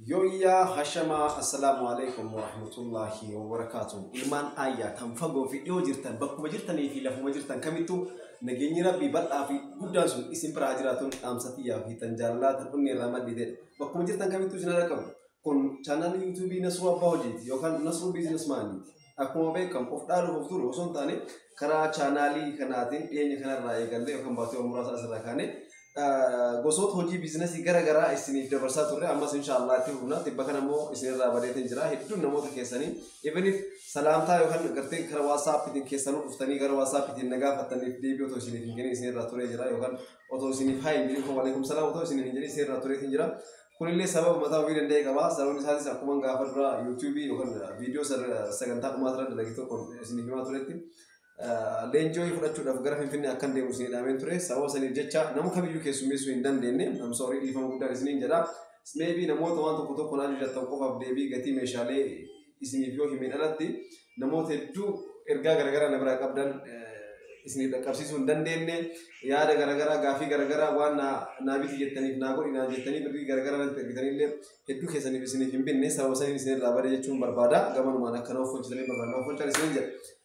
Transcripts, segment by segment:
Yooyyaa hashamaa, assalaamu alaikum warahmatullahi wabarakaatu. Ilmaan ayyaa tan fagoo fi dhiyoo jirtan, bakkuma jirtanii fi lafuma jirtan kamittuu nageenyi Rabbii bal'aa fi guddaan sun isin biraa jiraatuun dhaamsa xiyyaa fi tan jaalalaa tan onnee irraa madditeedha. Bakkuma jirtan kamittuu isin haala qabu. Kun chaanaalii yuutuubii Nasruu Abbaa Hojiiti yookaan Nasruu Biizinesmaaniiti. Akkuma beekamu, of dhaaluuf of turu osoo hin taane, karaa chaanaalii kanaatiin dhiyeenya kanarraa eegallee yookaan baatiiwwan muraasa asirraa kaanee gosoota hojii biizinasii gara garaa isiniif dabarsaa turre. Ammas inshaallah itti fufna. Tibba kana immoo isinirraa badeetiin jira. Hedduun namoota keessanii even if salaamtaa yookaan gartee karaa WhatsAppiitiin keessanuu dhuftanii gara WhatsAppiitiin na gaafattaniif deebii otoo isiniif hin kennin isinirraa turee jira, yookaan otoo isiniif haa hin jedhin, waalaikum salaam otoo isiniif hin jedhin isinirraa tureetiin jira. Kunillee sababa mataa ofii danda'e qaba. Sababni isaatis akkuma gaafa dura yuutuubii yookaan viidiyoo sagantaa dhumaa irra dalage tokko isiniif himaa turetti, leenjii fudhachuudhaaf gara Finfinnee akkan deemu isinii dhaameen ture. Sababa saniif jecha nama kamiyyuu keessummeessuu hin dandeenye. I'm sorry, dhiifama guddaan isiniin jedha. Maybe namoota waan tokko tokko naan jajjattan qofaaf deebii gatii meeshaalee isiniif yoo himeen alatti, namoota hedduu ergaa garaagaraa na biraa qabdan isiniif dhaqqabsiisuu hin dandeenye. Yaada garaagaraa, gaafii garaagaraa waan naa biti jettaniif, naa godhi naan jettanii birrii garaagaraa natti ergitanillee hedduu keessaniif isiniif hin binne. Sababa saniin isinirraa bade jechuun barbaada. Gamanumaan akkana of hojjetanii barbaada. Of hojjetan isiniin jedha.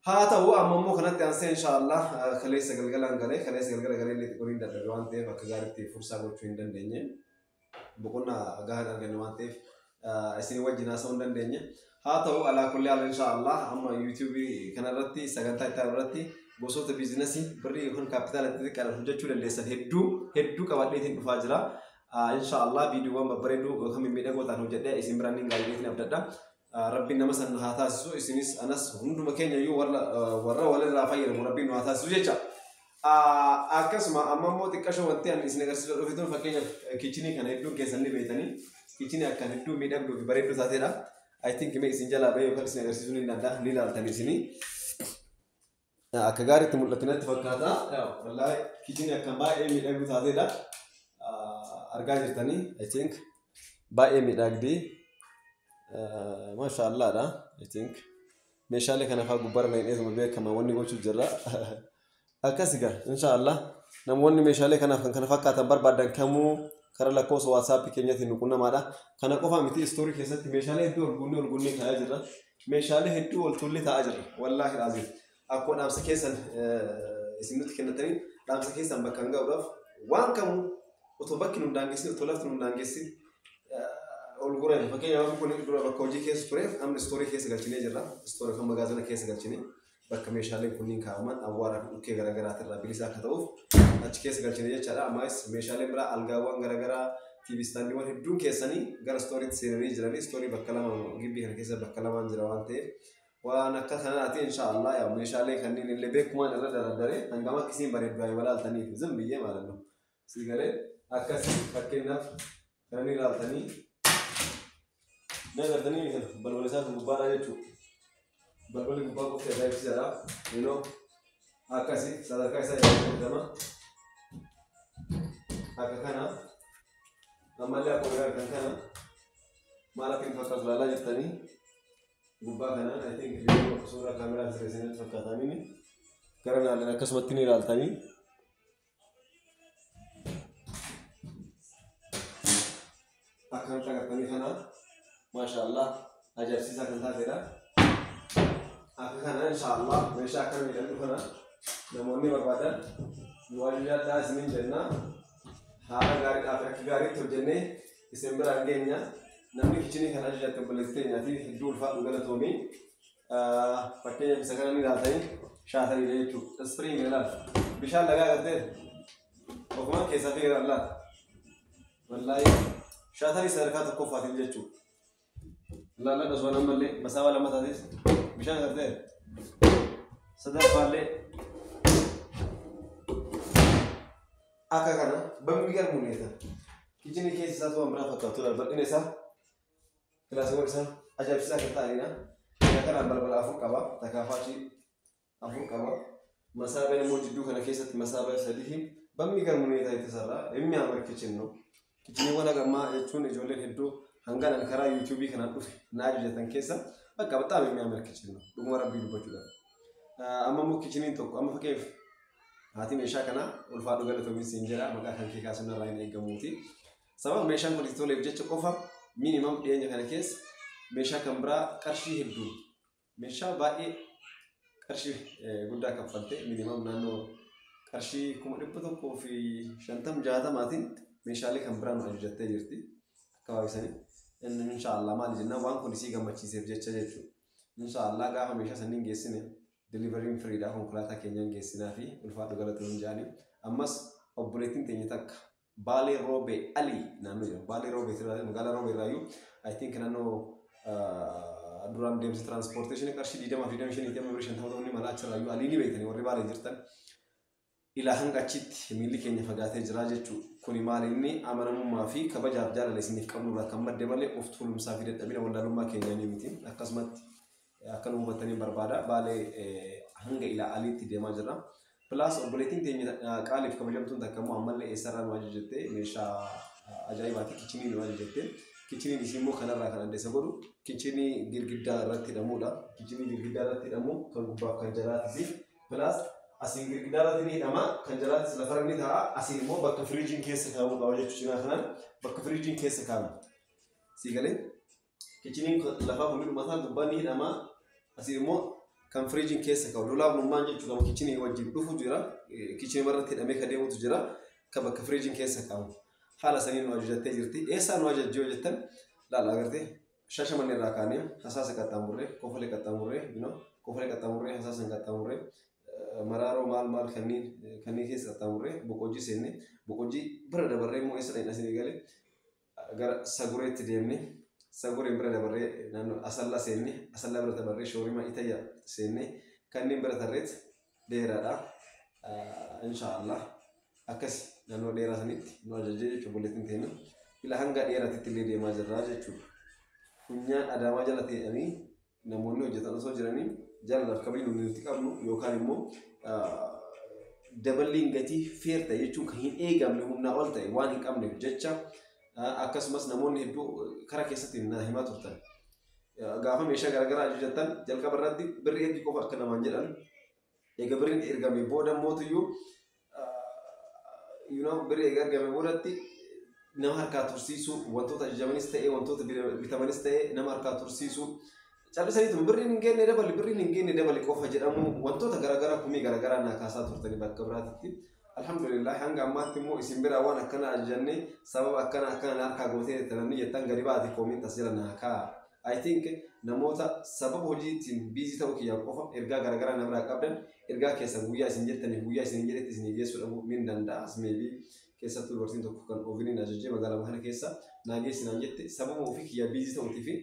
Haa ta'u, amma immoo kanatti aansee inshaallah kaleessa galgalaan galee, kaleessa galgala galee illee xiqqoo hin dadhabe waan ta'eef akka gaariitti fursaa gochuu hin dandeenye. Boqonnaa gahaan arganne waan ta'eef isin wajjin haasa'uu hin dandeenye. Haa ta'u, alaa kulli haala inshaallah amma yuutuubii kanarratti sagantaa itti aanu irratti gosoota biizinasii birrii yookaan kaapitaala xixiqqaadhaan hojjechuu dandeessan hedduu hedduu qabadheetiin dhufaa jira. Inshaallah viidiyoowwan babbareedoo yookaan mimmiidhagoo ta'an hojjedhee isin biraan niin gaariitiin abdadha. Rabbiin nama san haa taasisu, isinis anas hunduma keenya iyyuu warra walirraa fayyadamu Rabbiin nu haa taasisu jecha. Akkasuma amma immoo xiqqashoo wanti ani isin agarsiisuu dhufe tun, fakkeenyaaf kitchenii kana hedduun keessan ni beektanii, kitchenii akkaan hedduu miidhagduu fi bareedduu taateedha. I think mee isin jalaa bahee yookaan isin agarsiisuu ni danda'a, ni ilaaltanii isinii. Akka gaariitti mul'atti natti fakkaata. Wallaahi kitchenii akkaan baay'ee miidhagduu taateedha. Argaa jirtanii, I think baay'ee miidhagdii. Maashaallaadha. I think meeshaalee kana fa'aa gubbaarra naqneetuma beekama wanni gochuu jirra. Akkas egaa inshaallah namoonni meeshaalee kanaaf kan kana fakkaatan barbaadan kamuu karaa lakkoofsa WhatsAppii keenyaatiin nu qunnamaadha. Kana qofa miti, istoorii keessatti meeshaalee hedduu ol guunnee ol guunnee kaa'aa jirra. Meeshaalee hedduu ol tuullee taa'aa jirra. Wallaahi raazii. Akkuma dhaamsa keessan isin nutti kennatanii, dhaamsa keessan bakka hin ga'uudhaaf waan kamuu otoo bakki nu daangessin, otoo lafti nu daangessin ol guuran. Fakkeenyaaf kun dura bakka hojii keessa ture, amma istoorii keessa galchinee jirra. Istoorii kan magaazina keessa galchinee, bakka meeshaaleen kunniin kaa'aman awwaaraa fi dhukkee garaagaraatirraa bilisa akka ta'uuf achi keessa galchine jechaadha. Ammas meeshaaleen biraa, algaawwan garaagaraa, TV standiiwwan hedduun keessanii gara istooriitti seenanii jiranii. Istoorii bakka lama gibbii kana keessa bakka lamaan jira waan ta'eef waan akka kanaati inshaallah. Yaa meeshaalee kanneen illee beekumaan irra daradaree hangam akka isiin bareeddu haa ilaaltaniif zim biyyee maalannu si galee akkasii. Fakkeenyaaf kan inni ilaaltanii ni agartanii balbala isaa gubbaadha jechuudha. Balballi gubbaa qofti ajaa'ibsiisaadha. Yeroo akkasii sadarkaa isaa eeggatama. Akka kana ammallee akkuma agartan kana maal akka inni fakkaatu ilaalaa jirtanii gubbaa kana. I think viidiyoo suuraa kaameraan sirreessanii fakkaatanii gara ilaalan akkasumatti ni ilaaltanii. Akkanatti agartanii kana, maashaallah, ajaa'ibsiisaa kan taatedha. Akka kana inshaallah meeshaa akkana miidhagdu kana namoonni barbaadan nu ajajadhaa isiniin jenna. Haala gaariidhaa fi akka gaariitti hojjennee isin biraan geenya. Namni kitchenii kana ajajatte obboleettii teenyaatiif hedduu ulfaadhu, galatoomii. Fakkeenyaaf isa kana ni ilaaltanii, shaataniidha jechuudha. Spring ilaal. Bishaan lagaa agartee ofumaan keessaa fi ilaal. Wallaahi shaatarii sadarkaa tokkoffaatiin jechuudha. Ilaalladha, osoo ammallee masaawaa lama taates bishaan agartee sadaffaallee akka kana bamni garmuun mul'ata. Kitchenii keessa isaatu waan biraa fakkaatu. Bal'ina isaa, kilaasiiwwan isaa ajaa'ibsiisaa kan ta'anidha. Kana kanaan balbala afur qaba. Takaafaachii afur qaba. Masaabeen immoo jidduu kana keessatti masaabaa sadii bamni garmuun ta'e tasarraa የሚያምር kitchen ነው። Kitcheniiwwan hagammaa jechuun ijoolleen hedduu hangaan ani karaa yuutuubii kanaan dhufe na ajajatan keessa bakka በጣም የሚያምር kitchen ነው. Dhuguma Rabbii dubbachuudhaaf. Amma immoo kitcheniin tokko amma fakkeef haati meeshaa kanaa ulfaadhu, galatoomi siin jedha, maqaa kan kee kaasuun irraa hin eeggamuuti. Sababa meeshaan kun itti toleef jecha qofa Minimum dhiyeenya kana keessa meeshaa kan biraa qarshii hedduu meeshaa baay'ee qarshii guddaa kaffaltee minimum naannoo qarshii 150,000-160,000 meeshaalee kan biraa nu ajajattee jirti. Akka baay'isanii. Inshaallah maal jennaan waan kun isii gammachiiseef jecha jechuudha. Inshaallah gaafa meeshaa sanniin geessine deliveryn freedha, konkolaataa keenyaan geessinaa fi ulfaadhu galatoon jaanii. Ammas obboleettiin teenya takka Baalee Roobee Alii naannoo jedhamu. Baalee Roobee magaalaa Roobee irraayyuu I think naannoo duraan deemsa transportationii qarshii 20 fi 25 amma birrii 50 ta'uu ni mala achirraayyuu Alii ni beektanii warri Baalee jirtan. Ilaa hanga achitti miilli keenya fagaatee jira jechuudha. Kuni maali inni amanamummaa fi kabajaaf jaalala isiniif qabnu irraa kan madde malee of tuulumsaa fi dadhabina wallaalummaa keenyaa miti. Akkasumatti akka nu hubattanii barbaada. Baalee hanga ilaa Aliitti deemaa jirra. Plus obboleettiin teenya qaaliif kabajamtuun takka immoo ammallee eessarraa nu ajajatte meeshaa ajaa'ibaati kitchenii nu ajajatte. Kitcheniin isii immoo kanarraa kan adda isa godhu kitchenii girgiddaa irratti hidhamudha. Kitchenii girgiddaa irratti hidhamu kan gubbaaf kan jalaatis. Plus asiin girgiddaa irratti ni hidhama kan jalaatis lafarra ni ta'a. Asiin immoo bakka firiijiin keessa kaa'amu qaba jechuudha cinaa kanaan bakka firiijiin keessa kaa'amu. Sii galee kitcheniin lafaa kun dhumataa gubbaan ni hidhama. Asiin immoo kan firiijiin keessa kaa'u lolaafnummaan jechuudha kitchenii wajjin dhufu jira. Kitchenii irratti hidhamee kan deemutu jira. Kan bakka firiijiin keessa kaa'amu. Haala saniin nu ajajattee jirti. Eessaa nu ajajjee hojjettan laala agartee Shaashamannee irraa kaanee Hasaasa qaxxaamurree, Kofalee qaxxaamurree, Kofalee qaxxaamurree, Hasaasa qaxxaamurree, Maraaroo maal maal kanneen kanneen keessa qaxxaamurree Boqojjii seenne Boqojjii bira dabarree immoo eessa dhaqna isinii galee gara Sagureetti deemne Sagureen bira dabarree naannoo Asallaa seenne Asallaa bira dabarree Shoorimaa Itayyaa seenne kanneen bira tarreet dheeraadha. Inshaallah akkas naannoo dheeraa sanitti nu ajajee jechuudha obboleettiin teenya. Ila hanga dheeraatitti illee deemaa jirra jechuudha. Funyaan Adaamaa jala ta'anii namoonni hojjetan osoo jiranii jaalalaaf kabajni nuti qabnu yookaan immoo daballiin gatii fair ta'e jechuun kan hin eegamne humnaa ol ta'e waan hin qabneef jecha akkasumas namoonni hedduu karaa keessatti na himaa turtan. Gaafa meeshaa garaagaraa ajajattan jalqaba irratti birrii ergi qofa akka namaan jedhan eega birriin ergame booda mootuyyuu birrii eega ergame boodatti nama harkaa tursiisuu wantoota ajajamanis ta'e wantoota bitamanis ta'e nama harkaa tursiisuu callisaniitu birriin hin genne dabali birriin hin genne dabali qofa jedhamu wantoota garaagaraa kumii garaagaraa naa kaasaa turtanii bakka biraatitti. Alhamdulillah hanga ammaatti immoo isin biraa waan akkana ajajannee sababa akkana akkana na harkaa gootee namni jettan gadi baate comment as jala naa kaa'a. I think namoota sababa hojiitiin busy ta'uu kiyyaan qofa ergaa garaagaraa na biraa qabdan ergaa keessan guyyaa isin jettaniif guyyaa isin jedhetti isin geessuu dhabuu ni danda'a. Maybe keessattuu dubartiin tokko kan oveniin ajajee magaalaa kana keessa naa geessinaan jette sababa ofii kiyyaa busy ta'uutii fi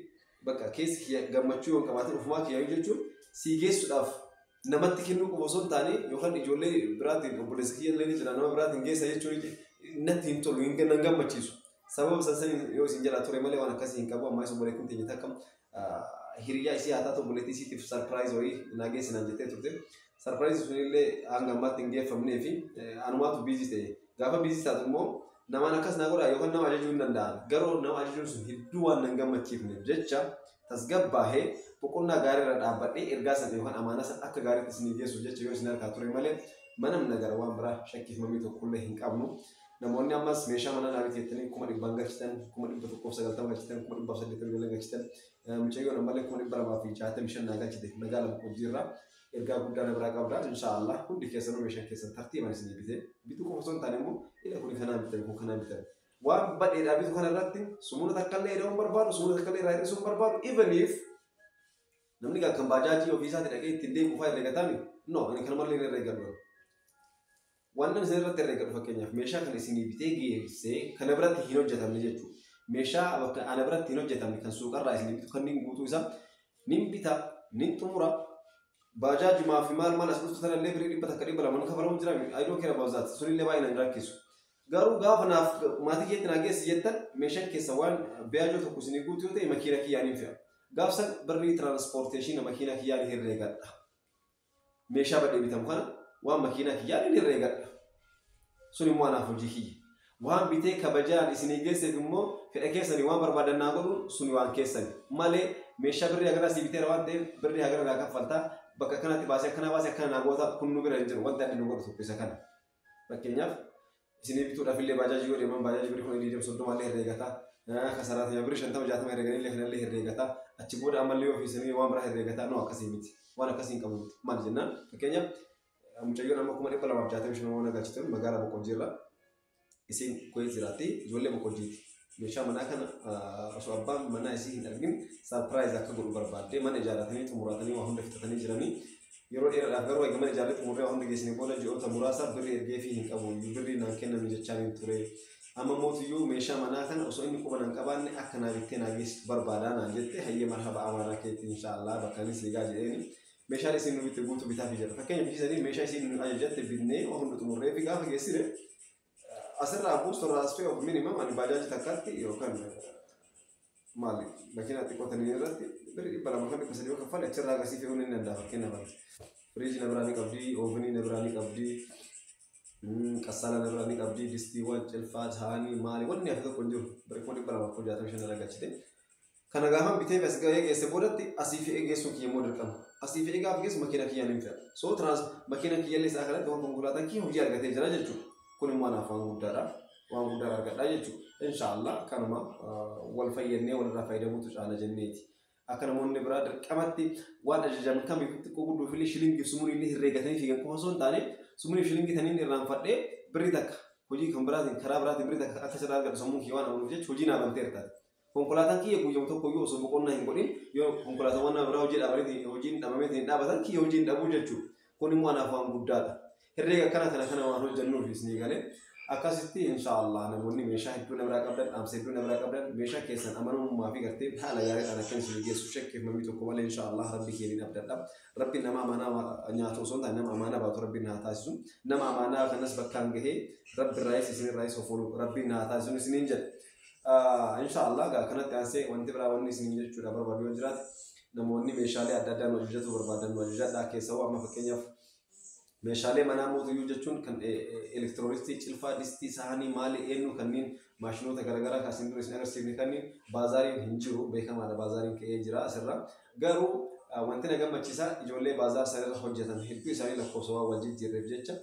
bakka keessi kiyya gammachuu yoo qabaatin ofumaa kiyyaa jechuun sii geessuudhaaf namatti kennuu qofa osoo hin taane yookaan ijoollee biraatiin obboleessa kiyya illee ni jira nama biraatiin geessa jechuun natti hin tolu hin nan gammachiisu. Sababa san yoo isin jalaa ture malee waan akkasii hin qabu ammaa isa obboleettiin teenya takka hiriyaa isii haa taatu obboleettii isiitiif surprise wayii naa geessinaan jettee turte. Surprise sunillee hanga ammaatti hin geeffamnee fi anumaatu busy ta'e. Gaafa busy taatu immoo namaan akkas naa godhaa yookaan nama ajajuu hin danda'an. Garuu nama ajajuun sun hedduu waan nan gammachiifneef jecha tasgabbaahee boqonnaa gaarii irra dhaabbadhee ergaa sana yookaan amaanaa sana akka gaariitti isinii geessuuf jecha yoo isin harkaa ture malee mana nagara waan biraa shakkiifamii tokkollee hin qabnu. Namoonni ammas meeshaa mana naa biti jettanii 100,000 galchitan, 190,000 galchitan, 180,000 galchitan, mucayyoon ammallee 265,000 naa galchite magaalaa Boqqojjii ergaa guddaa na biraa qabda. Inshaallah hundi keessanuu meeshaan keessan tartiibaan isinii bitee bituu qofa osoo hin taane immoo ila kun kanaan bitan kun kanaan bitan. Waan badheedhaa bitu kana irratti sumuuna takka illee ida'uu hin barbaadu, sumuuna takka illee irraa hir'isuu hin barbaadu. Even if namni kan baajaajii ofii isaatii dhaqee ittiin deemu fa'aa herreegataami? No, ani kanumallee hin herreegadhu. Waan isin irratti herreegadhu fakkeenyaaf meeshaa kana isinii bitee geessee kana biratti hin hojjetamne jechuudha. Meeshaa bakka ana biratti hin hojjetamne kan suuqarraa isinii bitu kanneen guutuu isaa nin bita, nin xumura. Baajaajumaa fi maal maal as dhuftu tanallee birrii 100 200 kafalamu jira. I don't care about that. Sunillee baay'ee nan rakkisu. Garuu gaafa naaf maatii keetti naa geessi jettan meeshaan keessa waan biyaajoo tokko isinii guutuu yoo ta'e makiina kiyyaan hin fe'a. Gaafsan birrii transportationii makiina kiyyaan herreegadha. Meeshaa badhee bitamu kana waan makiina kiyyaan hin herreegadha. Sun immoo anaaf hojii kiyya. Waan bitee kabajaan isinii geesseef immoo fedha keessanii waan barbaadan naa godhu suni waan keessani. Malee meeshaa birrii hagana sii biteera waan ta'eef birrii hagana naa kaffaltaa bakka kanatti baasee akkana baasee akkana naa goota kun nu bira hin jiru wanti adda nu godhu tokko isa kana. Fakkeenyaaf isinii bituudhaaf illee baajaajii yoo deeman baajaajii birrii 20,030 illee herreegataa. Kasaraa birrii 50 60 herreeganii illee kanallee herreegataa achi booda ammallee ofiisanii waan biraa herreegataa noo akkasii miti. Waan akkasii hin qabu miti. Maal jennaan fakkeenyaaf mucayyoon amma 265,000 waan agarsiisan magaalaa Boqqojjiirra isiin Kuweet jiraatti ijoollee Boqqojjiiti. Meeshaa manaa kana osoo abbaan manaa isii hin argin surprise akka godhu barbaaddee mana ijaarratanii xumuratanii waa hunda fixatanii jiranii yeroo dheeraadhaaf garuu egaa mana ijaarree xumurree waa hunda geessine booda ji'oota muraasaaf birrii ergeefii hin qabu birrii naan kenname jechaa hin ture. Amma mootiyyuu meeshaa manaa kana osoo inni quba nan qabaanne akka naa bittee naa geessitu barbaadaa naan jette hayyee marhaba amaanaa keetti inshaallah bakka inni siigaa jedheeni. Meeshaan isin nu bitte guutuu bitaaf jira. Fakkeenyaaf ishee meeshaa isin nu ajajatte bitnee waa hunda xumurree fi gaafa geessine asirraa buustu irraa of minimum ani baajaajii takkaatti yookaan maali makiinaa xiqqootanii irratti birrii 200 kan 300 yoo kaffale achirraa agarsiifee fe'uun ni danda'a fakkeenyaaf. Firiijii na biraa ni qabdi, oovenii na biraa ni qabdi, qassaala na biraa ni qabdi, distiiwwan, cilfaa, saanii, maali wanni hafe tokko hin jiru. Birrii 265,000 irra galchite. Kana gaafa bitee as gahee geesse boodatti asii fe'ee geessuun kiyya immoo dirqama. Asii fe'ee gaafa geessu makiina kiyyaan hin fe'a. So tiraans makiina kiyyallee isaa kanatti waan konkolaataan kiyya hojii argatee jira jechuudha. Kun immoo anaaf waan guddaadha. Waan guddaa argadhaa jechuudha. Inshaallah kanuma wal fayyadnee walirraa fayyadamuutu caala jenneeti. Akka namoonni biraa dirqamatti waan ajajaman kamiif xiqqoo guddoo fi shilingii sumuun illee herreegatanii fiigan qofa osoo hin taane sumuun shilingii taniin irraanfadhee birrii takka hojii kan biraatiin karaa biraatiin birrii takka akka sirraa argadhu sammuun kiyya waan amanuuf jecha hojii naa banteerta. Konkolaataan kiyya guyyama tokko iyyuu osoo boqonnaa hin godhin yoo konkolaataawwan nama biraa hojii dhaabanii hojiin dhabameetiin hin dhaabatan kiyya hojii hin dhabuu jechuudha. Kun immoo anaaf waan guddaadha. Herreega akkana kana kana waan hojjennuuf isinii galee akkasitti inshaallah namoonni meeshaa hedduu na biraa qabdan dhaamsa hedduu na biraa qabdan meeshaa keessan amanamummaa fi gartee haala gaariidhaan akka isin geessu shakkiif mamii tokko malee inshaallah rabbi keeniin abdadha. Rabbi nama amaanaa nyaatu osoo hin taane nama amaanaa baatu rabbi haa taasisu. Nama amaanaa kanas bakkaan gahee rabbi irraayis isin irraayis of oolu rabbi haa taasisu isiniin jedha. Inshaallah gaa kanatti aansee wanti biraa wanni isiniin jechuudha barbaadu yoo jiraate namoonni meeshaalee adda addaa nu ajajatu barbaadan nu ajajadhaa keessawuu amma fakkeenyaaf meeshaalee manaa mootiyyuu jechuun kan elektirooniksii cilfaa distii saanii maali eenyu kanneen maashinoota garaagaraa kaasiin dura isin agarsiifne kanneen baazaariin hin jiru beekamaadha baazaariin ka'ee jira asirra garuu wanti na gammachiisaa ijoollee baazaar sanarra hojjetan hedduu isaanii lakkoofsa waan wal jijjiirreef jecha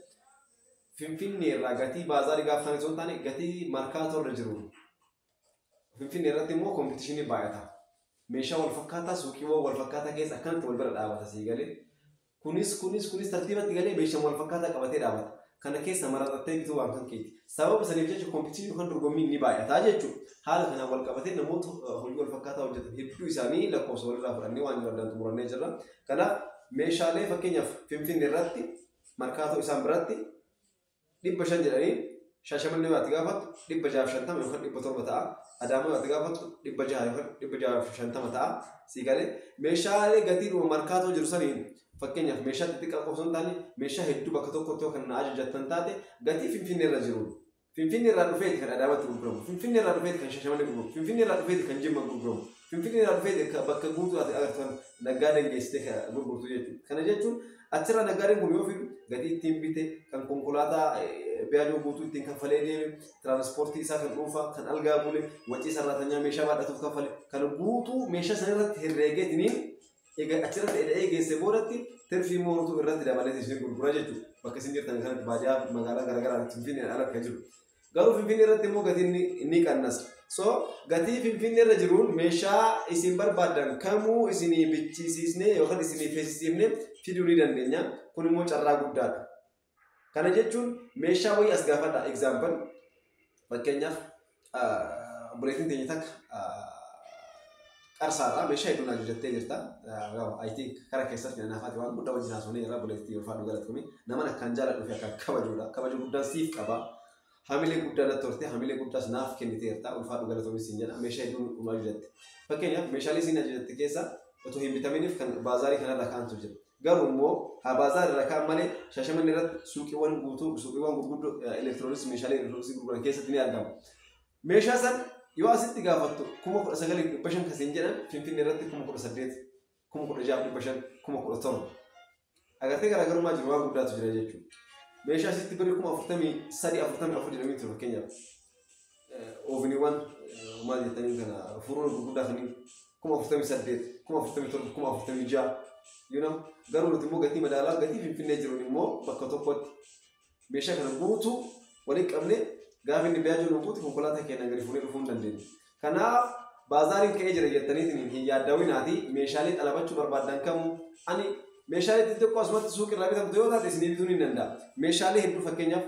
Finfinnee irraa gatii baazaarii gaafa kan osoo hin taane gatii markaatoo irra jiru. Finfinnee irratti immoo competition baay'ata. Meeshaa wal fakkaataa suuqiiwwan wal fakkaataa keessa akkanatti wal bira dhaabata sii galee. Kunis kunis kunis tartiibatti galee meeshaa wal fakkaataa qabatee dhaabata. Kana keessa maraxattee bituu waan kan keeti. Sababa saniif jecha competition yookaan dorgommiin ni baay'ata jechuudha. Haala kanaan wal qabatee namoota hojii wal fakkaataa hojjetan hedduu isaanii lakkoofsa walirraa fudhannee waan jiru addaan xumurannee jirra. Kanaaf meeshaalee fakkeenyaaf Finfinnee irratti markaatoo isaan biratti 500 jedhanii Shaashamannee yoo ati gaafattu 650 yookaan 700 ta'a. Adaamaa yoo ati gaafattu 600 yookaan 650 ta'a. Sii galee meeshaalee gatiidhuma markaatoo jiru saniin fakkeenyaaf meeshaa xixiqqaa qofa osoo hin taane meeshaa hedduu bakka tokkotti yoo kan na ajajattan taate gatii Finfinnee irra jiru. Finfinnee irraa dhufeeti kan Adaamaatti gurguramu. Finfinnee irraa dhufeeti kan Shaashamannee gurguramu. Finfinnee irraa dhufeeti kan Jimma gurguramu. Finfinnee irraa dhufeeti bakka guutuu ati agartu kan naggaadeen geessitee gurgurtu jechuudha. Kana jechuun achirraa naggaadeen kun yoo fidu gatii ittiin bite kan konkolaataa biyaajoo guutuu ittiin kaffalee deeme tiraanspoortii isaa kan dhuunfaa kan algaa bule wacii sarraatanyaa meeshaa baadhatuuf kaffale kan guutuu meeshaa sana irratti herreegeetiniin egaa achirratti eda'ee geesse boodatti tirfii moortuu irratti dabalee isin gurgura jechuudha. Bakka isin jirtan kanatti baadiyyaa magaalaa garaagaraa Finfinnee ala kan jiru. Garuu Finfinnee irratti immoo gatiin ni qannasa. So gatii Finfinnee irra jiruun meeshaa isin barbaaddan kamuu isinii bichisiisnee yookaan isinii feesisiifnee fiduu ni dandeenya. Kun immoo carraa guddaadha. Kana jechuun meeshaa wayii as gaafadha. Example fakkeenyaaf obboleettiin teenya takka qarsaarraa meeshaa hedduu naa ajajattee jirta. I think kara keessatti naafaati waan guddaa wajjin haasofnee irraa obboleettii ulfaadhu galatoomi. Naman akkaan jaaladhuu fi akkaan kabajuudha. Kabaja guddaan siif qaba. Hamilee guddaa natti horte hamilee guddaas naaf kenniteerta ulfaadhu galatoomi siin jedha. Meeshaa hedduu nu ajajatte. Fakkeenyaaf meeshaalee siin ajajatte keessa otoo hin bitaminiif kan baazaarii kanarra kaa'antu jira. Garuu immoo haa baazaar irra kaan malee Shaashamannee irratti suuqiiwwan guutuu suuqiiwwan gurguddoo elektirooniksii meeshaalee elektirooniksii gurguran keessatti ni argama. Meeshaa san yoo asitti gaafattu 19,500 kasiin jedhan Finfinnee irratti 18,000, 16,500, 17,000. Agartee garaagarummaa jiru waan guddaatu jira jechuudha. Meeshaa asitti birrii 43,000 44 jedhamee ture fakkeenyaaf. Ooveniiwwan maal jettanii kana furuun gurguddaa kanneen 48,000, 47,000, 46,000. Garuu nuti immoo gatii madaalaa gatii Finfinnee jiruun immoo bakka tokkotti meeshaa kana guutuu waliin qabnee gaafa inni biyaa jiru guutu konkolaataa keenya gadi fuunee dhufuu hin dandeenye. Kanaaf baazaariin ka'ee jira jettaniitiin hin yaaddawinaati meeshaalee xalabachuu barbaaddan kamuu ani meeshaalee xixiqqoo asumatti suuqirraa bitamtu yoo taate isinii bituun hin danda'a. Meeshaalee hedduu fakkeenyaaf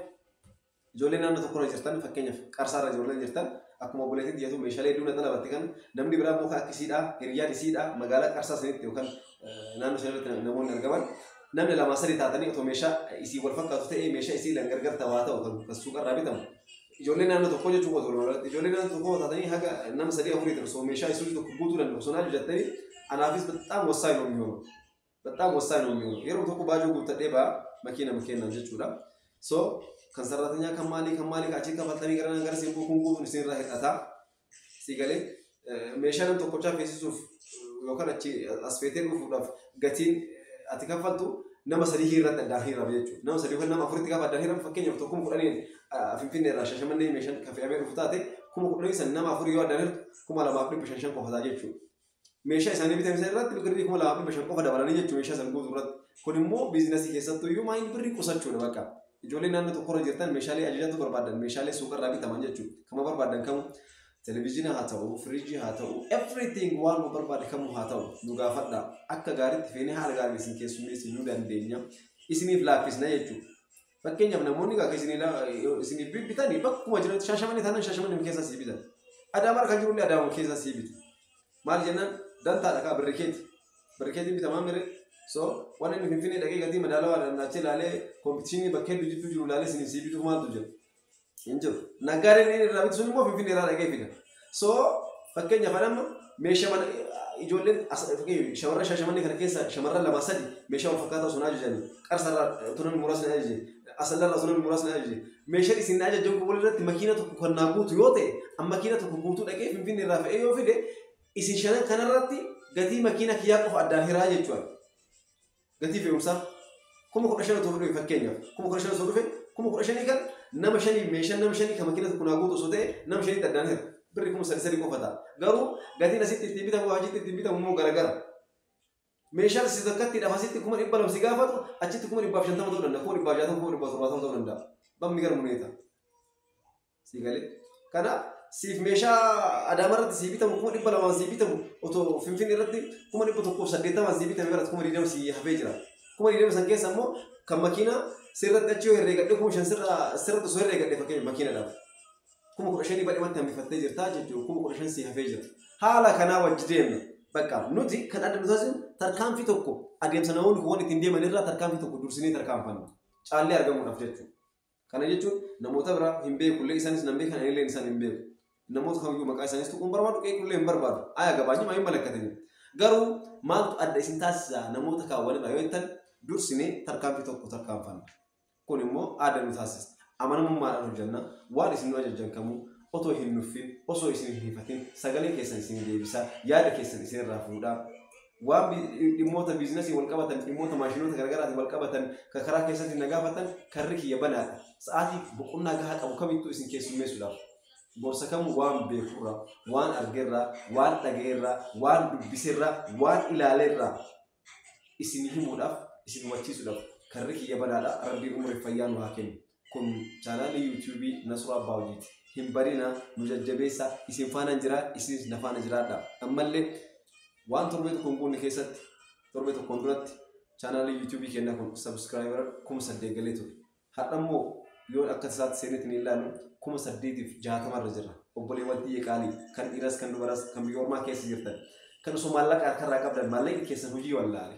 ijoollee naannoo tokkorra jirtan fakkeenyaaf qarsaarra ijoolleen jirtan akkuma obboleettiin jedhu meeshaalee hedduu na xalabatte kan namni biraa immoo akka isiidhaa hiriyyaan isiidhaa magaalaa qarsaa sanitti yookaan naannoo sanarratti namoonni argaman namni lamaa sadii taatanii otoo meeshaa isii wal fakkaatu ta'ee meeshaa isii lan gargar ta'aa ta'u kan suuqarraa bitamu. Ijoollee naannoo tokkoo jechuun qotu walumaagalatti ijoollee naannoo tokkoo taatanii haga nama sadii afurii ta'u osoo meeshaa isii tokko guutuu danda'u osoo naaf jettanii anaafis በጣም ወሳኝ ነው የሚሆነው በጣም ወሳኝ ነው የሚሆነው yeroo tokko baajoo guuttadhee ba'a makiina makiinaan jechuudha. So kan sarratanya kan maalii kan maalii achii kafaltanii gara gara siin kun guutuun isinirraa hir'ata. Si galee meeshaa nam tokkochaa feesisuuf yookaan achi as feetee dhufuudhaaf gatiin ati kaffaltu nama sadii irratti addaan hirama jechuudha. Nama sadii yookaan nama afuritti gaafa addaan hiramu fakkeenyaaf tokko 10,000 Finfinnee irraa Shashamannee meeshaan kan fe'amee dhufu taate 10,000 san nama afurii yoo addaan hirtu 2,500 qofa ta'a jechuudha. Meeshaa isaanii bitame sana irratti birrii 2,500 qofa dabalanii jechuudha meeshaa san guutuu irratti. Kun immoo biizinasii keessattuu iyyuu maayini birrii qusachuudha bakka. Ijoollee naannoo tokkorra jirtan meeshaalee ajajatu barbaadan meeshaalee suuqarraa bitaman jechuudha. Kama barbaadan kamuu televizyiina haa ta'u, firiijii haa ta'u, everything waan nu barbaade kamuu haa ta'u nu gaafadha. Akka gaariitti feenee haala gaariin isin keessummeessuu nu dandeenya. Isiniif laaffisna jechuudha. Fakkeenyaaf namoonni gaafa isiniif bitanii bakkuma jiranitti Shaashamannee taanaan Shaashamannee keessaa sii bitan. Adaamaa kan jirullee Adaama keessaa sii bitu. Maal jennaan dantaadha kaa birri keeti. Birri keetiin bitamaa mire. So waan inni Finfinnee dhaqee gatii madaalawaa dandaachee ilaalee competition bakka hedduu jidduu jiru ilaalee isiniif sii bituuf maaltu jira? Hin jiru. Naggaadeen inni irraa bitu sun immoo Finfinnee irraa dhaqee fida. So fakkeenyaaf amma meeshaa mana ijoolleen shamarran Shaashamannee kana keessa shamarran lama sadi meeshaa wal fakkaataa osoo ajajanii qarsarraa tunan muraasni ajaje asallarraa tunan muraasni ajaje meeshaan isin ajajan kun walirratti makiina tokko kan naa guutu yoo ta'e amma makiina tokko guutuu dhaqee Finfinnee irraa fe'ee yoo fide isin shanan kanarratti gatii makiina kiyyaa qofa addaan hiraa jechuudha. Gatii fe'umsaa 15,000 osoo dhufe fakkeenyaaf 15,000 osoo dhufe 15,000 kan nama shanii meeshaan nama shanii kan makiina tokko naa guutu osoo ta'e nama shaniitti addaan hira. Birri 3,300 qofa ta'a. Garuu gatiin asitti ittiin bitamu achitti ittiin bitamu immoo garagara. Meeshaan si takkatti dhaaf asitti 200,000 si gaafatu achitti 250,000 ta'uu danda'a 260,000 270,000 ta'uu danda'a. Bammi gara muneeta. Si galee. Kanaaf siif meeshaa Adaamaa irratti sii bitamu 200,000 sii bitamu otoo Finfinnee irratti 180,000 sii bitame biratti 20,000 sii hafee jira. 20,000 san keessa immoo kan makiinaa sirratti achi yoo herreegadhe 5,000 sirratti osoo herreegadhe fakkeenya makiinadhaaf. 15,000 badhimatti hambifattee jirtaa jechuudha. 15,000 sii hafee jira. Haala kanaa wajji deemna. Bakka nuti kan adda nu taasisu tarkaanfii tokko adeemsa namoonni kuuwwan ittiin deeman irraa tarkaanfii tokko dursinee tarkaanfanna. Caallee argamuudhaaf jechuudha. Kana jechuun namoota biraa hin beekullee isaanis nan beekan anillee isaan hin beeku. Namoota kamiyyuu maqaa isaanis tuquun barbaadu qeequllee hin barbaadu. Aya gabaanyuma hin malakkatin. Garuu maaltu adda isin taasisa namoota kaawwanirraa yoo jettan dursinee tarkaanfii tokko tarkaanfanna. Kun immoo adda nu taasisa. Amanamummaadhaan hojjenna. Waan isin nu ajajjan kamuu otoo hin nuffin, osoo isin hin hifatin, sagalee keessan isin deebisaa, yaada keessan isin irraa fuudhaa. Waan dhimmoota biizinasii wal qabatan, dhimmoota maashinoota garaagaraatiin wal qabatan, kan karaa keessatti na gaafatan, karri kiyya banaadha. Sa'aatii boqonnaa gahaa qabu kamittuu isin keessummeessuudhaaf. Gorsa kamuu waan beekurraa, waan argerraa, waan dhaga'eerraa, waan dubbiserraa, waan ilaaleerraa isin himuudhaaf, isin hubachiisuudhaaf karri kiyya banaadha. Rabbiin umurii fayyaa nu haa kennu. Kun chaanaalii yuutuubii Nasruu Abbaa Hojiiti. Hin barina nu jajjabeessa isin faana jira isinis na faana jiraadha. Ammallee waan torbee tokko hin guunne keessatti torbee tokkoon duratti chaanaalii yuutuubii keenya kun sabskraayibar 8,000 galee ture. Har'a immoo yoo akka isaatti seenetti ni ilaallu 8,060 irra jirra. Obboleewwan xiyya qaalii kan dhiiras kan dubaras kan biyya ormaa keessa jirtan kan osoo maallaqa harkarraa qabdan maallaqni keessan hojii wallaale.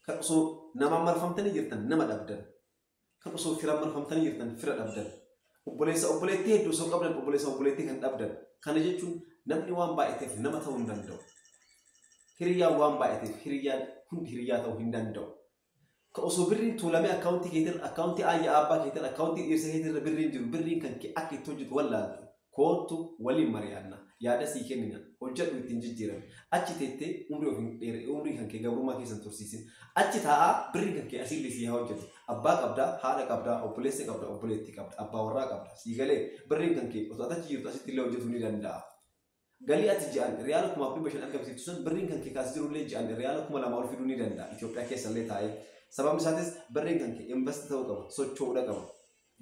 Kan osoo namaan marfamtanii jirtan nama dhabdan. Kan osoo fira marfamtanii jirtan fira dhabdan. Obboleessa obboleettii hedduu osoo qabdan obboleessa obboleettii kan dhabdan. Kana jechuun namni waan baay'ateef nama ta'uu hin danda'u. Hiriyyaan waan baay'ateef hiriyyaan hundi hiriyyaa ta'uu hin danda'u. Kan osoo birriin tuulamee akkaawuntii keetirra, akkaawuntii ayyaa abbaa keetirra, akkaawuntii dhiirsa keetirra birriin jiru, birriin kan kee akka itti hojjetu wallaaltu. Koottu waliin mari'anna. Yaada sii kennina. Hojjedhu ittiin jijjiirame. Achi teettee umrii of hin dheere, umrii kan kee gabrummaa keessan tursiisin. Achi taa'aa birriin kan kee asiillee sii haa hojjetu. Abbaa qabdaa, haadha qabdaa, obboleessa qabda, obboleettii qabda, abbaa warraa qabda. Sii galee birriin kan kee osoo ati achi jirtu asitti illee hojjetuu ni danda'a. Galii ati ji'aan riyaala 5,500 argamsiiftu sun birriin kan kee kaasii jirullee ji'aan riyaala 2,000 ol fiduu ni danda'a. Itoophiyaa keessa illee taa'ee. Sababni isaatis birriin kan kee invest ta'uu qaba, socho'uudha qaba,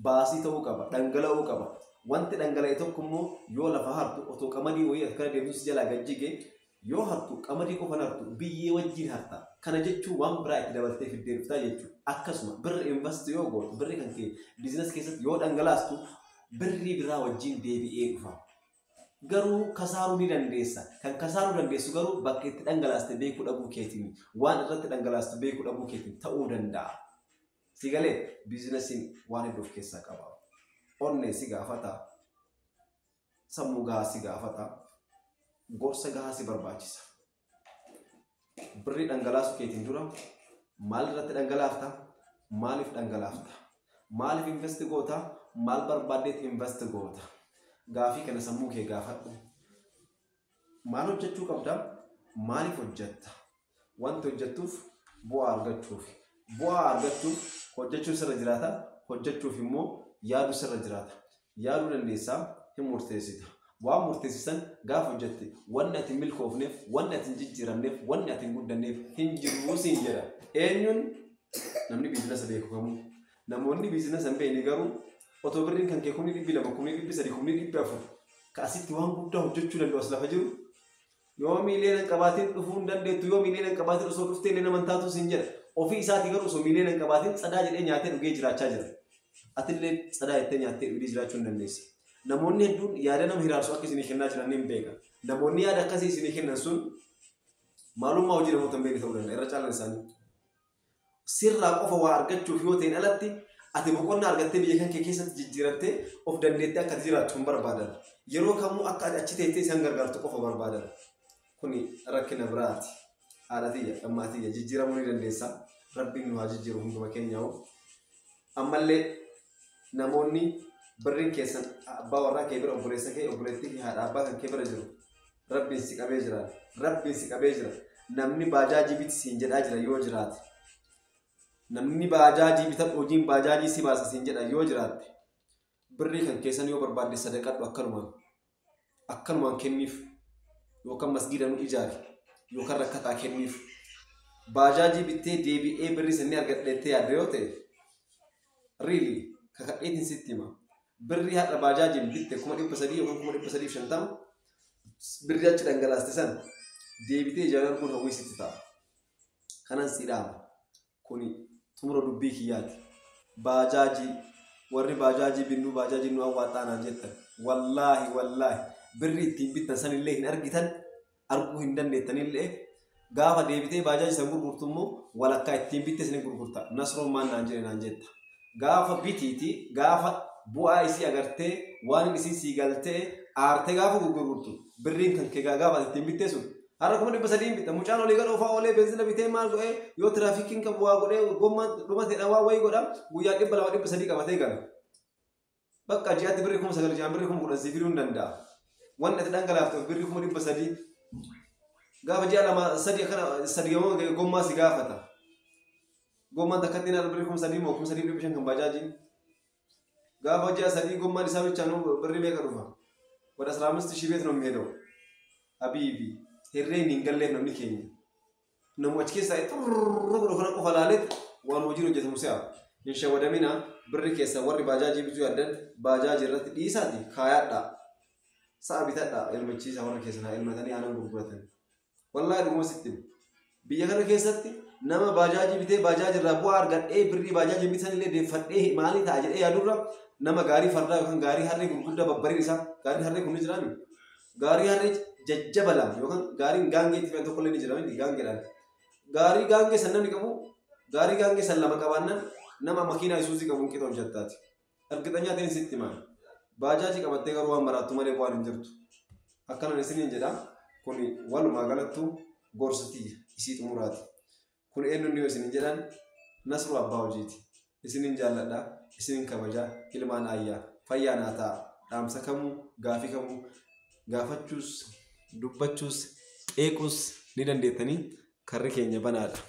baasii ta'uu qaba, dhangala'uu qaba. Wanti dhangala'e tokko immoo yoo lafa hartu otoo qamadii wayii akkana deemtus jalaa gajjige yoo hartu qamadii qofan hartu biyyee wajjin harta. Kana jechuun waan biraa itti dabaltee fiddee dhuftaa jechuudha. Akkasuma birri invest yoo gootu birri kan kee business keessatti yoo dhangalaastu birrii biraa wajjin deebi'ee dhufa. Garuu kasaaruu ni dandeessa. Kan kasaaruu dandeessu garuu bakka itti dhangalaaste beekuu dhabuu keetiin waan irratti dhangalaastu beekuu dhabuu keetiin ta'uu danda'a. Si galee businessiin waan hedduu of keessaa qaba. Onnee si gaafata. Sammuu gahaa si gaafata. Gorsa gahaa si barbaachisa. Birrii dhangalaasuu keetiin dura maal irratti dhangalaafta? Maaliif dhangalaafta? Maaliif invest goota? Maal barbaaddeet invest goota? Gaafii kana sammuu kee gaafadhu. Maal hojjechuu qabda? Maaliif hojjetta? Wanti hojjettuuf bu'aa argachuuf. Bu'aa argachuuf hojjechuu sirra jiraata. Hojjechuuf immoo yaaduu sirra jiraata. Yaaduu dandeessaa hin murteessita. Waan murteessisan gaafa hojjette wanni ati hin milkoofneef, wanni ati hin jijjiiramneef, wanni ati hin guddanneef hin jiruu siin jedha. Eenyuun namni business beeku kamuu. Namoonni business hin beekne garuu otoo birriin kan kee 200,000, 300,000, 400,000 ka asitti waan guddaa hojjechuu danda'u as lafa jiru yoo miiliyoona hin qabaatin dhufuu hin dandeettu yoo miiliyoona hin qabaatin osoo dhuftee illee nama hin taatu siin jedha. Ofii isaatii garuu osoo miiliyoona hin qabaatin tsadaa jedhee nyaatee dhugee jiraachaa jira. Atillee tsadaa jettee nyaattee dhugdee jiraachuu hin dandeessa. Namoonni hedduun yaada nama hiraarsu akka isinii kennaa jiran ni beeka. Namoonni yaada akkasii isinii kennan sun maalummaa hojii namoota hin beekne ta'uu danda'a irra caalaan isaanii. Sirraa qofa waa argachuuf yoo ta'in alatti ati boqonnaa argattee biyya kan kee keessatti jijjiirattee of dandeettee akka ati jiraattu hin barbaadan. Yeroo kamuu akka ati achi teessee isaan gargaartu qofa barbaadan. Kuni rakkina biraati. Haadha tiyya, dhammaa tiyya jijjiiramuu ni dandeessa. Rabbiin nu haa jijjiiru hunduma keenyaa'u. Ammallee namoonni birriin keessan abbaa warraa kee bira obboleessa kee obboleettii kee haadha abbaa kan kee bira jiru rabbiin si qabee jira. Rabbiin si qabee jira. Namni baajaajii biti siin jedhaa jira yoo jiraate. Namni baajaajii bitadhu hojiin baajaajii si baasa siin jedha yoo jiraatte. Birrii kan keessan yoo barbaadde sadaqadhu akkanumaan. Akkanumaan kenniif yookaan masgiida nu ijaari yookaan rakkataa kenniif. Baajaajii bittee deebi'ee birrii sanii argadheettee yaadde yoo ta'e really kakadheetiin sitti hima. Birrii har'a baajaajiin bitte 300,000 yookaan 350,000 birrii achi dhangalaaste san deebitee ijaan arguun hawwii sitti ta'a. Kanan si dhaama. Kuni xumura dubbii kiyyaati. Baajaajii warri baajaajii binnuu baajaajii nu awwaaxxaa naan jettan. Wallaahi wallaahi birrii ittiin bittan sanillee hin argitan arguu hin dandeettanillee gaafa deebitee baajaajii san gurgurtu immoo walakkaa ittiin bitte sinin gurgurta. Nasroon maal naan jedhe naan jetta. Gaafa bitiiti gaafa bu'aa isii agartee waan isii sii galtee aartee gaafa gurgurtu birriin kan kee gaafa ittiin bittee sun har'a 300,000 bitta mucaan olii gad oofaa oolee beenzila bitee maal godhee yoo tiraafikiin qabu waa godhee gommaan dhumateedha waa wayii godha guyyaa 200 300 qabatee gala. Bakka ji'aatti birrii 9,000 ji'aan birrii 10,000 sii fiduu hin danda'a. Wanni ati dhangalaafte birrii 300,000 gaafa ji'a lama sadi akkana sadi gamoo gommaa si gaafata. Gommaan takkatti naan birrii 3,000 moo 3,500 kan baajaajiin. Gaafa ji'a sadii gommaan isaa bichaan birrii meeqa dhufa? ወደ 15,000 ቤት ነው የሚሄደው። Habiibi herreen hin galleef namni keenya. Namu achi keessaa xurruu godhu kana qofa laaleet waan hojiin hojjetamu si'a. Hin shawwadamina birri keessa warri baajaajii bituu yaaddan baajaajii irratti dhiisaati kaayaadha. Sa'a bitadha elmachiisa warri keessan haa elmatanii aanan gurguratan. Wallaahi dhuguma sitti hima. Biyya kana keessatti nama baajaajii bitee baajaajii irraa bu'aa argadhee birrii baajaajii bitan illee deeffadhee maalii ta'a jedhee yaadurra nama gaarii fardaa yookaan gaarii harree gurguddaa babbariin isaa gaarii harree kun ni jiraami. Gaarii harree jajjaba lama yookaan gaariin gaangee itti fe'an tokko illee ni jira miti gaangeedhaan. Gaarii gaangee san namni qabu gaarii gaangee san lama qabaannan nama makiinaa isuuzii qabu hin qixa hojjettaati. Argitanya ta'een sitti himaa. Baajaajii qabattee garuu waan maraattu malee bu'aan hin jirtu. Akkanan isiniin jedha kuni walumaa galattuu gorsa tiyya isii xumuraati. Kun eenyuun yoo isiniin jedhan Nasruu abbaa hojiiti. Isiniin jaalladha, isiniin kabajaa, ilmaan ayyaa, fayyaa naa ta'a. Dhaamsa kamuu, gaafii kamuu gaafachuus, dubbachuus, qeequus ni dandeettanii karri keenya banaadha.